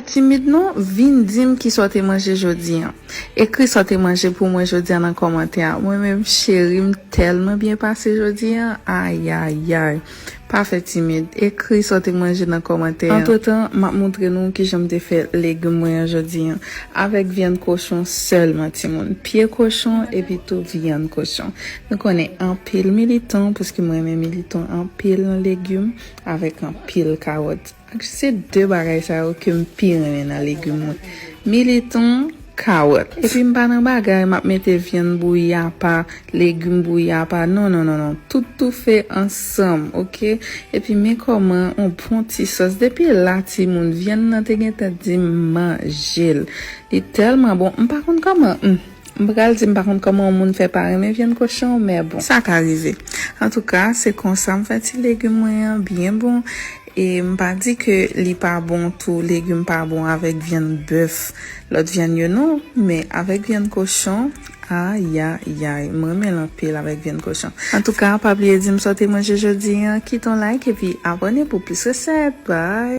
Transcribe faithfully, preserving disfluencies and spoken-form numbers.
Timid non, vin di m kisa w te manje jodi an. Ekri sa w te manje pou mwen jodi an nan kòmantè a. Mwen menm, cheri, m tèlman byen pase jodi an. Ayayay. Pa fè timid. Ekri sa w te manje nan kòmantè a. Antretan, m ap montre nou kijan m te fè legim mwen an jodi an. Avèk vyann kochon sèlman, timoun. Pye kochon epi tou vyann kochon. Nou konnen anpil militon, paske mwen renmen militon anpil nan legim, avèk anpil kawòt. Se de bagay sa yo ke m pi renmen nan legim mwen. Militon, kawòt. Epi m pa nan bagay, m ap mete vyann bouyi apa, legim bouyi apa. Non, non, non, non. Tout toufe ansanm, oke? Epi men kòman yon bon ti sòs. Depi la, timoun, vyann nan te gentan di m manje l. Li tèlman bon. M pa konn kòman, hmm. M pral di m pa konn kòman yon moun fè pa renmen vyann kochon, men bon, sa ka rive. Antouka, se konsa m fè ti legim mwen an, byen bon. E m pa di ke li pa bon tou, legim pa bon avèk vyann bèf, lòt vyann yo non, men avèk vyann kochon, ayayay, m renmen l anpil avèk vyann kochon. Antouka, pa bliye di m sa w te manje jodi an, kite yon like epi abòne pou plis resèt. Bye!